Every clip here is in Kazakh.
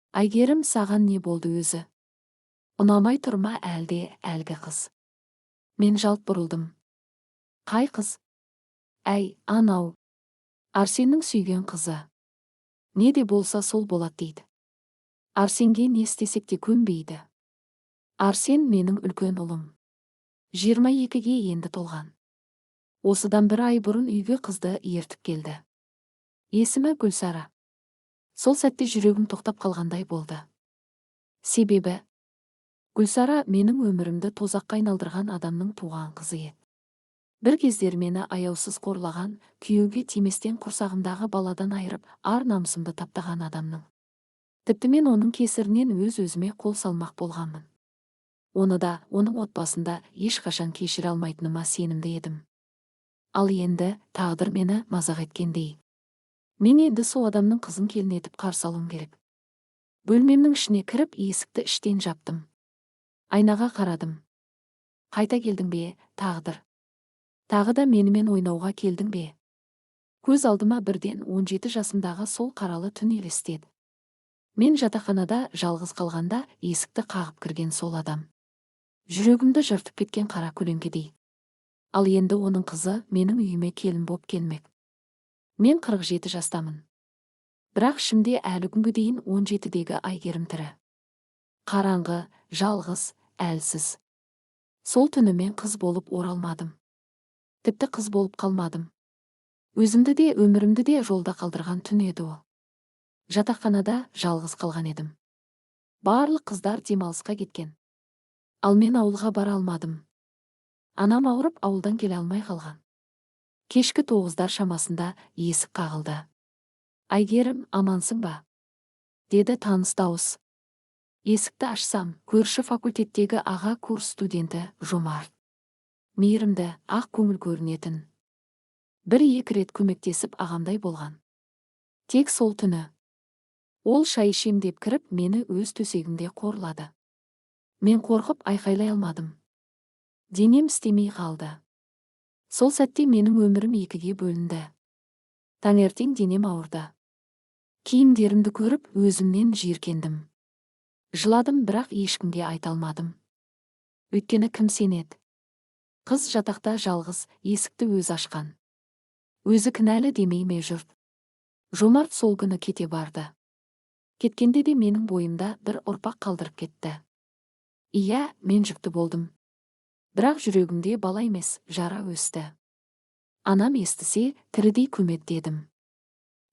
Әйгерім, саған не болды өзі? Ұнамай тұр ма әлде әлгі қыз? Мен жалт бұрылдым. Қай қыз? Әй, анау. Арсеннің сүйген қызы. Не де болса сол болады дейді. Арсенге не істесек те көнбейді. Арсен менің үлкен ұлым. 22-ге енді толған. Осыдан бір ай бұрын үйге қызды ертіп келді. Есімі Гүлсара. Сол сәтте жүрегім тоқтап қалғандай болды. Себебі Гүлсара менің өмірімді тозаққа айналдырған адамның туған қызы еді. Бір кездер мені аяусыз қорлаған, күйеуге тиместен құрсағымдағы баладан айырып, ар намысымды таптаған адамның. Тіпті мен оның кесірінен өз-өзіме қол салмақ болғанмын. Оны да, оның отбасында ешқашан кешіре алмайтыныма сенімді едім. Ал енді тағдыр мені мазақ еткендей. Мен енді сол адамның қызын келін етіп қарсы алуым керек. Бөлмемнің ішіне кіріп, есікті іштен жаптым. Айнаға қарадым. Қайта келдің бе, тағдыр? Тағы да менімен ойнауға келдің бе? Көз алдыма бірден 17 жасымдағы сол қаралы түн елестеді. Мен жатақханада жалғыз қалғанда есікті қағып кірген сол адам. Жүрегімді жыртып кеткен қара көлеңкедей. Ал енді оның қызы менің үйіме келін боп келмек. Мен 47 жастамын. Бірақ ішімде әлі күнге дейін 17-дегі Әйгерім тірі. Қараңғы, жалғыз, әлсіз. Сол түні мен қыз болып оралмадым. Тіпті қыз болып қалмадым. Өзімді де, өмірімді де жолда қалдырған түн еді ол. Жатақханада жалғыз қалған едім. Барлық қыздар демалысқа кеткен. Ал мен ауылға бара алмадым. Анам ауырып, ауылдан келе алмай қалған. Кешкі 9-дар шамасында есік қағылды. Әйгерім, амансың ба? Деді таныс дауыс. Есікті ашсам, көрші факультеттегі аға курс студенті Жомарт. Мейірімді, ақ көңіл көрінетін. Бір-екі рет көмектесіп ағамдай болған. Тек сол түні. Ол шай ішем деп кіріп, мені өз төсегімде қорлады. Мен қорқып айқайлай алмадым. Денем істемей қалды. Сол сәтте менің өмірім екіге бөлінді. Таңертең денем ауырды. Киімдерімді көріп, өзімнен жиіркендім. Жыладым, бірақ ешкімге айта алмадым. Өйткені кім сенеді? Қыз жатақта жалғыз, есікті өзі ашқан. Өзі кінәлі демей ме жұрт? Жомарт сол күні кете барды. Кеткенде де менің бойымда бір ұрпақ қалдырып кетті. Иә, мен жүкті болдым. Бірақ жүрегімде бала емес, жара өсті. Анам естісе, тірідей көмет дедім.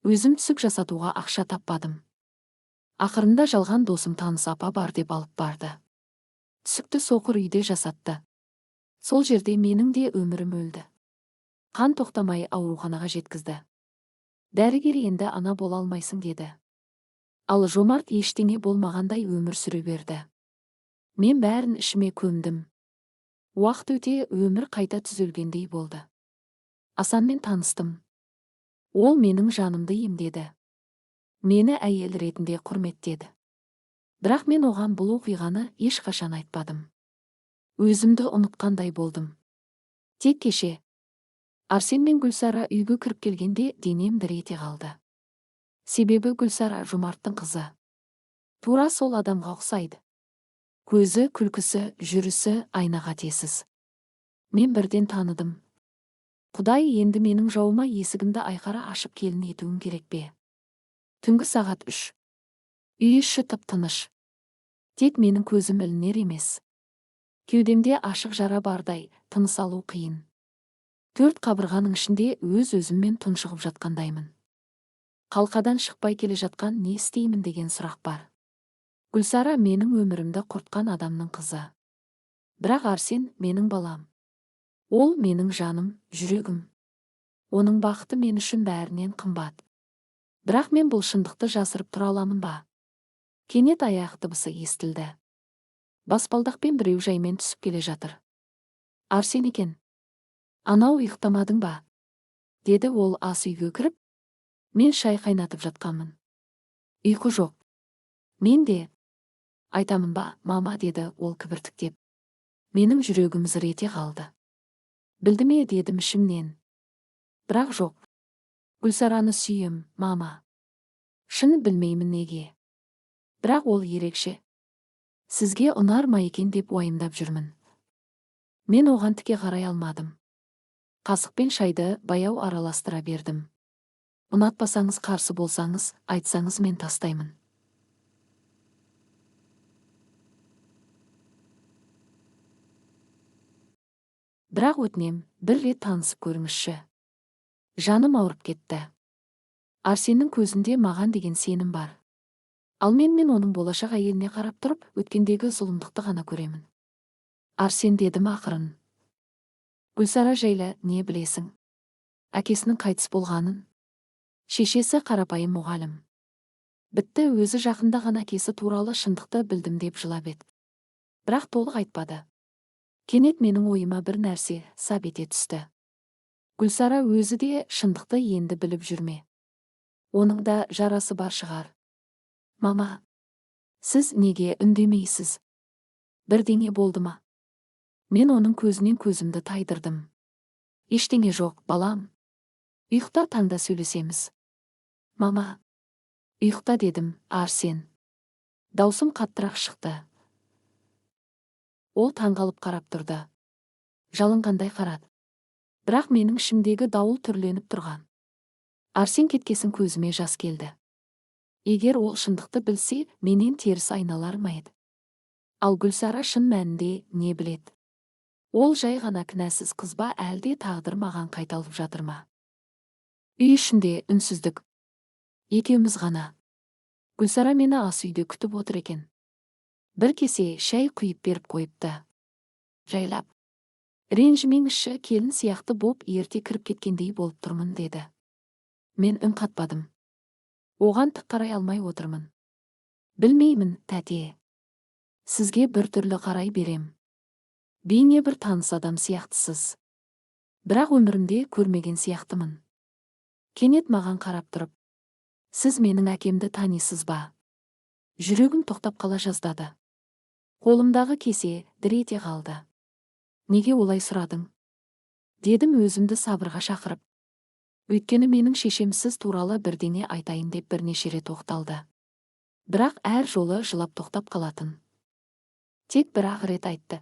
Өзім түсік жасатуға ақша таппадым. Ақырында жалған досым таныс апа бар деп алып барды. Түсікті соқыр үйде жасатты. Сол жерде менің де өмірім өлді. Қан тоқтамай ауруханаға жеткізді. Дәрігер енді ана бола алмайсың деді. Ал Жомарт ештеңе болмағандай өмір сүре берді. Мен бәрін ішіме көмдім. Уақыт өте өмір қайта түзелгендей болды. Асанмен таныстым. Ол менің жанымды емдеді. Мені әйел ретінде құрметтеді. Бірақ мен оған бұл оқиғаны ешқашан айтпадым. Өзімді ұмытқандай болдым. Тек кеше Арсен мен Гүлсара үйге кіріп келгенде денем дір ете қалды. Себебі Гүлсара Жомарттың қызы. Тура сол адамға ұқсайды. Көзі, күлкісі, жүрісі айна қатесіз. Мен бірден таныдым. Құдай енді менің жауыма есігімді айқара ашып келін етуім керек пе? Түнгі сағат 3. Үй іші тып-тыныш. Тек менің көзім ілінер емес. Кеудемде ашық жара бардай, тыныс алу қиын. 4 қабырғаның ішінде өз-өзіммен тұншығып жатқандаймын. Қалқадан шықпай келе жатқан не істеймін деген сұрақ бар. Гүлсара менің өмірімді құртқан адамның қызы. Бірақ Арсен менің балам. Ол менің жаным, жүрегім. Оның бақыты мен үшін бәрінен қымбат. Бірақ мен бұл шындықты жасырып тұра аламын ба? Кенет аяқ дыбысы естілді. Баспалдақпен біреу жаймен түсіп келе жатыр. Арсен екен. Анау ұйықтамадың ба? Деді ол ас үйге кіріп. Мен шай қайнатып жатқанмын. Ұйқы жоқ. Мен де. Айтамын ба, мама, деді ол кібіртіктеп. Менің жүрегім зыр ете қалды. Білді ме, дедім ішімнен. Бірақ жоқ. Гүлсараны сүйем, мама. Шын білмеймін неге. Бірақ ол ерекше. Сізге ұнар ма екен деп уайымдап жүрмін. Мен оған тіке қарай алмадым. Қасықпен шайды баяу араластыра бердім. Ұнатпасаңыз, қарсы болсаңыз, айтсаңыз, мен тастаймын. Бірақ өтінем, бір рет танысып көріңізші. Жаным ауырып кетті. Арсеннің көзінде маған деген сенім бар. Ал мен оның болашақ әйеліне қарап тұрып, өткендегі зұлымдықты ғана көремін. Арсен, дедім ақырын. Гүлсара жайлы не білесің? Әкесінің қайтыс болғанын. Шешесі қарапайым мұғалім. Бітті, өзі жақында ғана әкесі туралы шындықты білдім деп жылап еді. Бірақ толық айтпады. Кенет менің ойыма бір нәрсе сап ете түсті. Гүлсара өзі де шындықты енді біліп жүрме. Оның да жарасы бар шығар. Мама, сіз неге үндемейсіз? Бірдеңе болды ма? Мен оның көзінен көзімді тайдырдым. Ештеңе жоқ, балам. Ұйықта, таңда сөйлесеміз. Мама, ұйықта дедім, Арсен. Даусым қаттырақ шықты. Ол таңғалып қарап тұрды. Жалынғандай қарады. Бірақ менің ішімдегі дауыл түрленіп тұрған. Арсен кеткесін көзіме жас келді. Егер ол шындықты білсе, менен теріс айналар ма еді? Ал Гүлсара шын мәнінде не біледі? Ол жай ғана кінәсіз қыз ба, әлде тағдыр маған қайталып жатыр ма? Үй ішінде үнсіздік. Екеуміз ғана. Гүлсара мені ас үйде күтіп отыр екен. Бір кесе шай құйып беріп қойыпты. Жайлап. Ренжімеңізші, келін сияқты боп ерте кіріп кеткендей болып тұрмын, деді. Мен үн қатпадым. Оған тік қарай алмай отырмын. Білмеймін, тәте. Сізге бір түрлі қарай берем. Бейне бір таныс адам сияқтысыз. Бірақ өмірімде көрмеген сияқтымын. Кенет маған қарап тұрып, сіз менің әкемді танисыз ба? Жүрегім тоқтап қала жаздады. Қолымдағы кесе дір ете қалды. Неге олай сұрадың? Дедім өзімді сабырға шақырып. Өйткені менің шешем сіз туралы бірдеңе айтайын деп бірнеше рет тоқталды. Бірақ әр жолы жылап тоқтап қалатын. Тек бір-ақ рет айтты.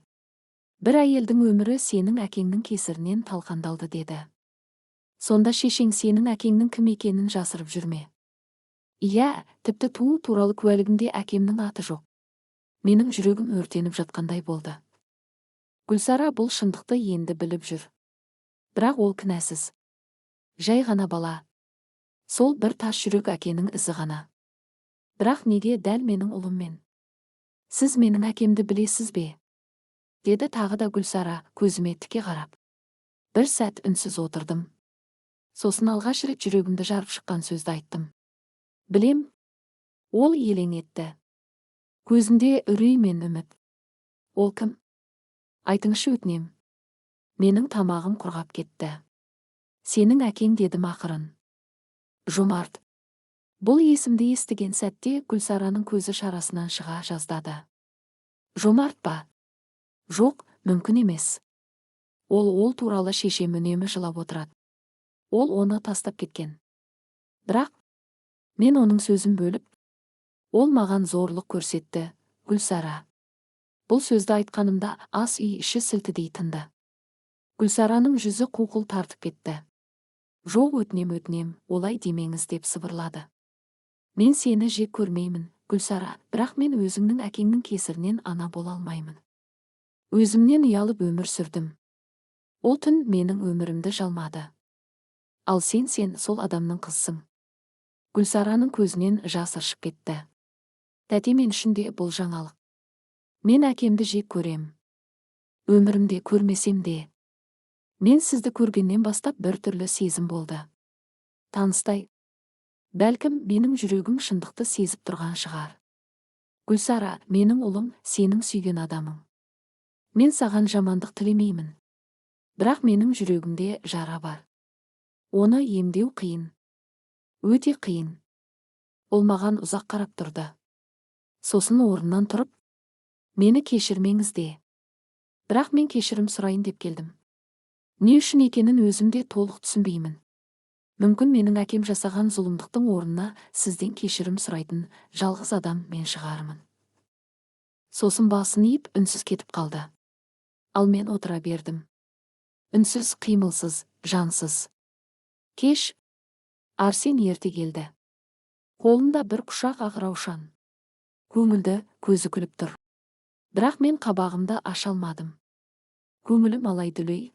Бір әйелдің өмірі сенің әкеңнің кесірінен талқандалды, деді. Сонда шешең сенің әкеңнің кім екенін жасырып жүрме? Иә, тіпті туу туралы куәлігімде әкемнің аты жоқ. Менің жүрегім өртеніп жатқандай болды. Гүлсара бұл шындықты енді біліп жүр. Бірақ ол кінәсіз. Жай ғана бала. Сол бір тас жүрек әкенің ізі ғана. Бірақ неге дәл менің ұлыммен? Сіз менің әкемді білесіз бе? Деді тағы да Гүлсара көзіме тіке қарап. Бір сәт үнсіз отырдым. Сосын алғаш рет жүрегімді жарып шыққан сөзді айттым. Білем, ол елең етті. Көзінде үрей мен үміт. Ол кім? Айтыңызшы өтінем. Менің тамағым құрғап кетті. Сенің әкең, дедім ақырын. Жомарт. Бұл есімді естіген сәтте Гүлсараның көзі шарасынан шыға жаздады. Жомарт па? Жоқ, мүмкін емес. Ол туралы шешем үнемі жылап отырады. Ол оны тастап кеткен. Бірақ мен оның сөзін бөліп, ол маған зорлық көрсетті, Гүлсара. Бұл сөзді айтқанымда ас үй іші сілтідей тынды. Гүлсараның жүзі қуқыл тартып кетті. Жоқ, өтінем, өтінем, олай демеңіз, деп сыбырлады. Мен сені жек көрмеймін, Гүлсара, бірақ мен өзіңнің әкеңнің кесірінен ана бола алмаймын. Өзімнен ұялып өмір сүрдім. Ол түн менің өмірімді жалмады. Ал сен сол адамның қызсың. Гүлсараның көзінен жас ыршып кетті. Тәте, мен үшін де бұл жаңалық. Мен әкемді жек көрем. Өмірімде көрмесем де. Мен сізді көргеннен бастап бір түрлі сезім болды. Таныстай. Бәлкім, менің жүрегім шындықты сезіп тұрған шығар. Гүлсара, менің ұлым, сенің сүйген адамың. Мен саған жамандық тілемеймін. Бірақ менің жүрегімде жара бар. Оны емдеу қиын. Өте қиын. Ол маған ұзақ қарап тұрды. Сосын орнынан тұрып, мені кешірмеңіз де. Бірақ мен кешірім сұрайын деп келдім. Не үшін екенін өзім де толық түсінбеймін. Мүмкін, менің әкем жасаған зұлымдықтың орнына сізден кешірім сұрайтын жалғыз адам мен шығармын. Сосын басын иіп, үнсіз кетіп қалды. Ал мен отыра бердім. Үнсіз, қимылсыз, жансыз. Кеш. Арсен ерте келді. Қолында бір құшақ ақ раушан. Көңілді, көзі күліп тұр. Бірақ мен қабағымды аша алмадым. Көңілім алай дүлей.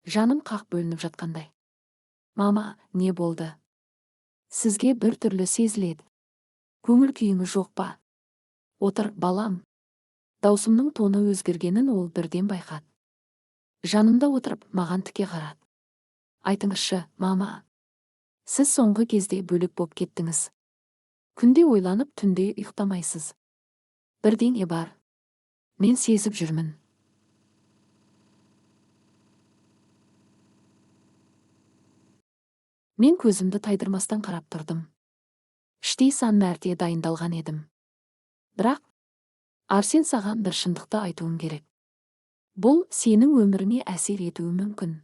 Жаным қақ бөлініп жатқандай. Мама, не болды? Сізге бір түрлі сезіледі. Көңіл күйіңіз жоқ па? Отыр, балам. Даусымның тоны өзгергенін ол бірден байқады. Жанымда отырып, маған тіке қарады. Айтыңызшы, мама. Сіз соңғы кезде бөлек боп кеттіңіз. Күнде ойланып, түнде ұйықтамайсыз. Бірдеңе бар. Мен сезіп жүрмін. Мен көзімді тайдырмастан қарап тұрдым. Іштей сан мәрте дайындалған едім. Бірақ Арсен, саған бір шындықты айтуым керек. Бұл сенің өміріңе әсер етуі мүмкін.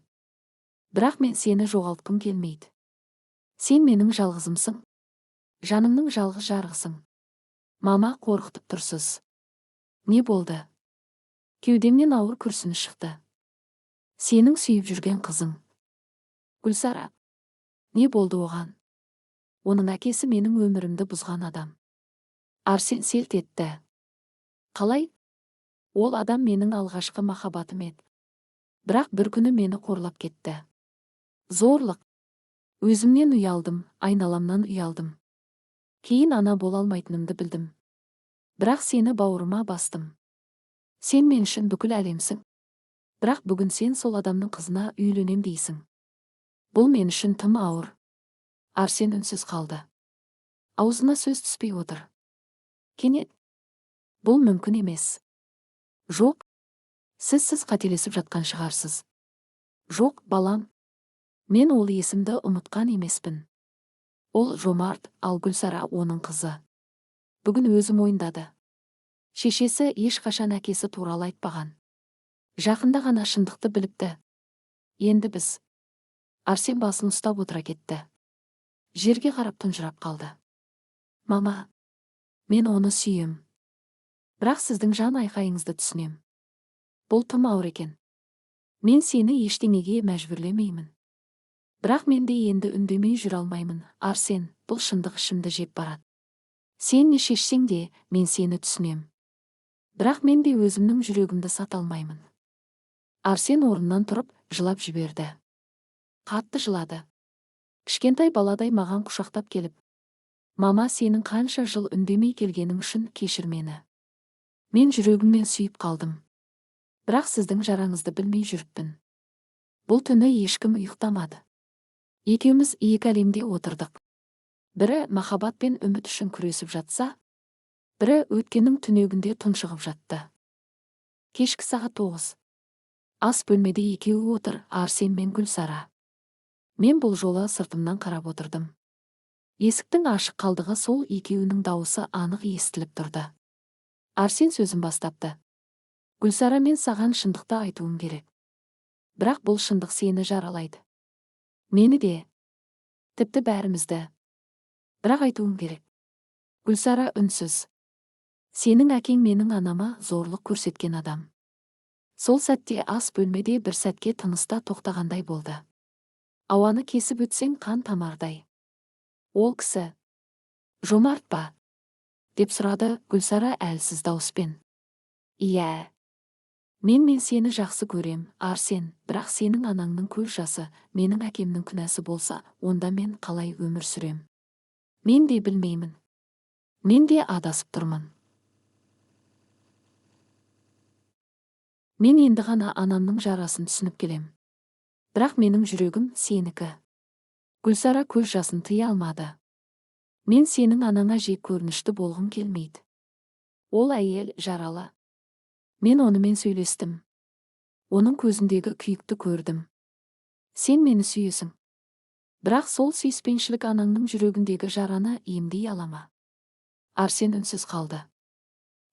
Бірақ мен сені жоғалтқым келмейді. Сен менің жалғызымсың. Жанымның жалғыз жарығысың. Мама, қорқытып тұрсыз. Не болды? Кеудемнен ауыр күрсініс шықты. Сенің сүйіп жүрген қызың. Гүлсара. Не болды оған? Оның әкесі менің өмірімді бұзған адам. Арсен селт етті. Қалай? Ол адам менің алғашқы махаббатым еді. Бірақ бір күні мені қорлап кетті. Зорлық. Өзімнен ұялдым, айналамнан ұялдым. Кейін ана бола алмайтынымды білдім. Бірақ сені бауырыма бастым. Сен мен үшін бүкіл әлемсің. Бірақ бүгін сен сол адамның қызына үйленем дейсің. Бұл мен үшін тым ауыр. Арсен үнсіз қалды. Аузына сөз түспей отыр. Кенет. Бұл мүмкін емес. Жоқ. Сіз қателесіп жатқан шығарсыз. Жоқ, балам. Мен ол есімді ұмытқан емеспін. Ол Жомарт, ал Гүлсара оның қызы. Бүгін өзі мойындады. Шешесі ешқашан әкесі туралы айтпаған. Жақында ғана шындықты біліпті. Енді біз. Арсен басын ұстап отыра кетті. Жерге қарап тұнжырап қалды. Мама, мен оны сүйем. Бірақ сіздің жан айқайыңызды түсінем. Бұл тым ауыр екен. Мен сені ештеңеге мәжбүрлемеймін. Бірақ мен де енді үндемей жүре алмаймын. Арсен, бұл шындық ішімді жеп барады. Сен не шешсең де, мен сені түсінем. Бірақ мен де өзімнің жүрегімді сата алмаймын. Арсен орнынан тұрып, жылап жіберді. Қатты жылады. Кішкентай баладай маған құшақтап келіп, мама, сенің қанша жыл үндемей келгенің үшін кешір мені. Мен жүрегіммен сүйіп қалдым. Бірақ сіздің жараңызды білмей жүріппін. Бұл түні ешкім ұйықтамады. Екеуміз екі әлемде отырдық. Бірі махаббат пен үміт үшін күресіп жатса, бірі өткеннің түнегінде тұншығып жатты. Кешкі сағат 9. Ас бөлмеде екеуі отыр, Арсен мен Гүлсара. Мен бұл жолы сыртымнан қарап отырдым. Есіктің ашық қалдығы сол екеуінің дауысы анық естіліп тұрды. Арсен сөзін бастапты. Гүлсара, мен саған шындықты айтуым керек. Бірақ бұл шындық сені жаралайды. Мені де. Тіпті бәрімізді. Бірақ айтуым керек. Гүлсара үнсіз. Сенің әкең менің анама зорлық көрсеткен адам. Сол сәтте ас бөлмеде бір сәтке тыныста тоқтағандай болды. Ауаны кесіп өтсең қан тамардай. Ол кісі Жомарт па? Деп сұрады Гүлсара әлсіз дауыспен. Иә. Мен сені жақсы көрем, Арсен, бірақ сенің анаңның көз жасы менің әкемнің күнәсі болса, онда мен қалай өмір сүрем? Мен де білмеймін. Мен де адасып тұрмын. Мен енді ғана анамның жарасын түсініп келем. Бірақ менің жүрегім сенікі. Гүлсара көз жасын тыя алмады. Мен сенің анаңа жек көрінішті болғым келмейді. Ол әйел жаралы. Мен онымен сөйлестім. Оның көзіндегі күйікті көрдім. Сен мені сүйесің. Бірақ сол сүйіспеншілік анаңның жүрегіндегі жараны емдей ала ма? Арсен үнсіз қалды.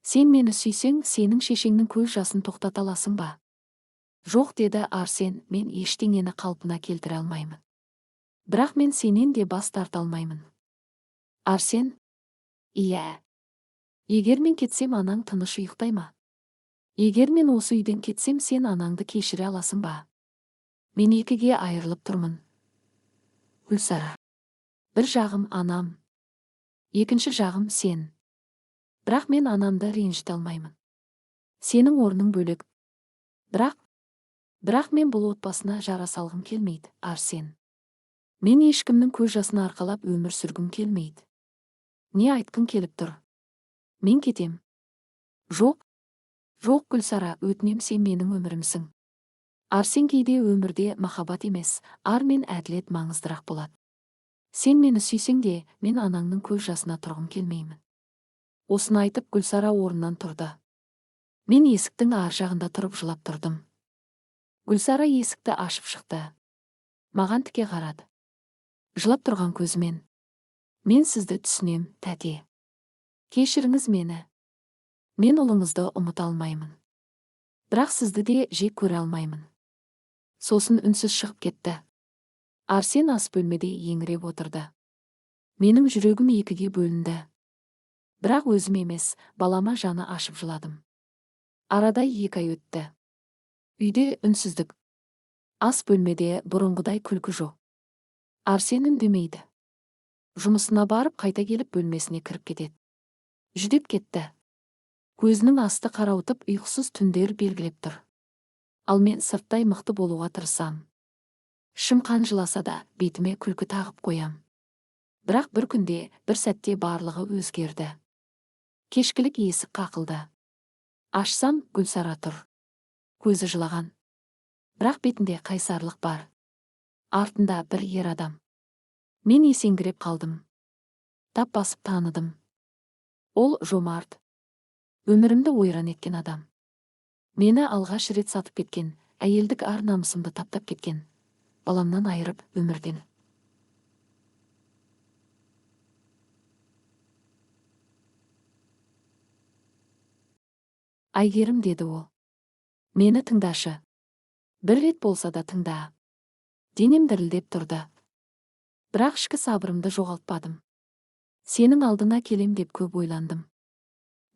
Сен мені сүйсең, сенің шешеңнің көз жасын тоқтата аласың ба? Жоқ, деді Арсен, мен ештеңені қалпына келтіре алмаймын. Бірақ мен сенен де бас тарта алмаймын. Арсен? Иә. Егер мен кетсем, анаң тыныш ұйықтай ма? Егер мен осы үйден кетсем, сен анаңды кешіре аласың ба? Мен екіге айырылып тұрмын. Гүлсара. Бір жағым анам. Екінші жағым сен. Бірақ мен анамды ренжіте алмаймын. Сенің орның бөлек. Бірақ мен бұл отбасына жара салғым келмейді, Арсен. Мен ешкімнің көз жасын арқалап өмір сүргім келмейді. Не айтқың келіп тұр? Мен кетем. Жоқ. Жоқ, Гүлсара, өтінем, сен менің өмірімсің. Арсен, кейде өмірде махаббат емес, ар мен әділет маңыздырақ болады. Сен мені сүйсең де, мен анаңның көз жасына тұрғым келмеймін. Осыны айтып, Гүлсара орнынан тұрды. Мен есіктің ар жағында тұрып жылап тұрдым. Гүлсара есікті ашып шықты. Маған тіке қарады. Жылап тұрған көзімен. Мен сізді түсінем, тәте. Кешіріңіз мені. Мен ұлыңызды ұмыта алмаймын. Бірақ сізді де жек көре алмаймын. Сосын үнсіз шығып кетті. Арсен ас бөлмеде еңіреп отырды. Менің жүрегім екіге бөлінді. Бірақ өзім емес, балама жаны ашып жыладым. Арада 2 ай өтті. Үйде үнсіздік. Ас бөлмеде бұрынғыдай күлкі жоқ. Арсен үндемейді. Жұмысына барып, қайта келіп, бөлмесіне кіріп кетеді. Жүдеп кетті. Көзінің асты қарауытып, ұйқысыз түндер белгілеп тұр. Ал мен сырттай мықты болуға тырысам. Ішім қан жыласа да, бетіме күлкі тағып қоям. Бірақ бір күнде, бір сәтте барлығы өзгерді. Кешкілік есік қақылды. Ашсам, Гүлсара тұр. Көзі жылаған. Бірақ бетінде қайсарлық бар. Артында бір ер адам. Мен есеңгіреп қалдым. Тап басып таныдым. Ол Жомарт. Өмірімді ойран еткен адам. Мені алғаш рет сатып кеткен, әйелдік ар намысымды таптап кеткен. Баламнан айырып, өмірден. Әйгерім, деді ол. Мені тыңдашы. Бір рет болса да тыңда. Денем дірілдеп тұрды. Бірақ ішкі сабырымды жоғалтпадым. Сенің алдыңа келем деп көп ойландым.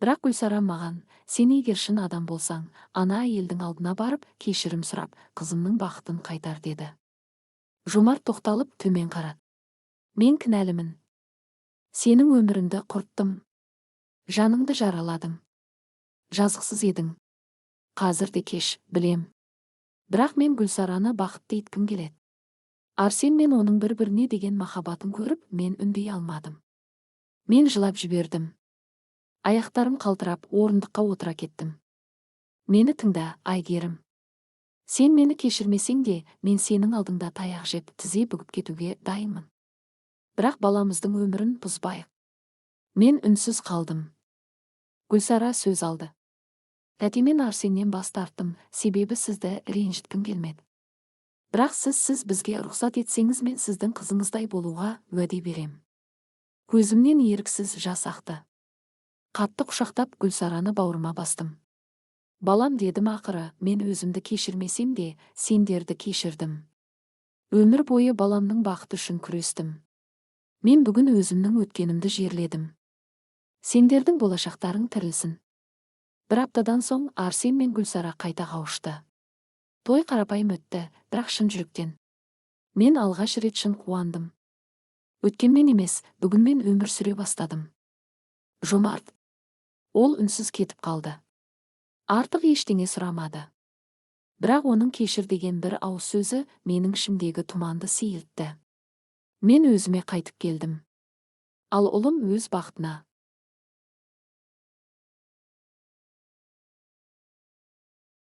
Бірақ Гүлсара маған, сен егер шын адам болсаң, ана әйелдің алдына барып, кешірім сұрап, қызымның бақытын қайтар деді. Жомарт тоқталып, төмен қарады. Мен кінәлімін. Сенің өміріңді құрттым. Жаныңды жараладым. Жазықсыз едің. Қазір де кеш, білем. Бірақ мен Гүлсараны бақытты еткім келеді. Арсен мен оның бір-біріне деген махаббатын көріп, мен үндей алмадым. Мен жылап жібердім. Аяқтарым қалтырап, орындыққа отыра кеттім. Мені тыңда, Әйгерім. Сен мені кешірмесең де, мен сенің алдыңда таяқ жеп, тізе бүгіп кетуге дайынмын. Бірақ баламыздың өмірін бұзбайық. Мен үнсіз қалдым. Гүлсара сөз алды. Тәтемен Арсеннен бас тарттым, себебі сізді ренжіткім келмеді. Бірақ сіз бізге рұқсат етсеңіз, мен сіздің қызыңыздай болуға уәде берем. Көзімнен еріксіз жас ақты. Қатты құшақтап, Гүлсараны бауырыма бастым. Балам, дедім ақыры, мен өзімді кешірмесем де, сендерді кешірдім. Өмір бойы баламның бақыты үшін күрестім. Мен бүгін өзімнің өткенімді жерледім. Сендердің болашақтарың тірілсін. Бір аптадан соң Арсен мен Гүлсара қайта қауышты. Той қарапайым өтті, бірақ шын жүректен. Мен алғаш рет шын қуандым. Өткенмен емес, бүгінмен өмір сүре бастадым. Жомарт. Ол үнсіз кетіп қалды. Артық ештеңе сұрамады. Бірақ оның кешір деген бір ауыз сөзі менің ішімдегі тұманды сейілтті. Мен өзіме қайтып келдім. Ал ұлым өз бақытына.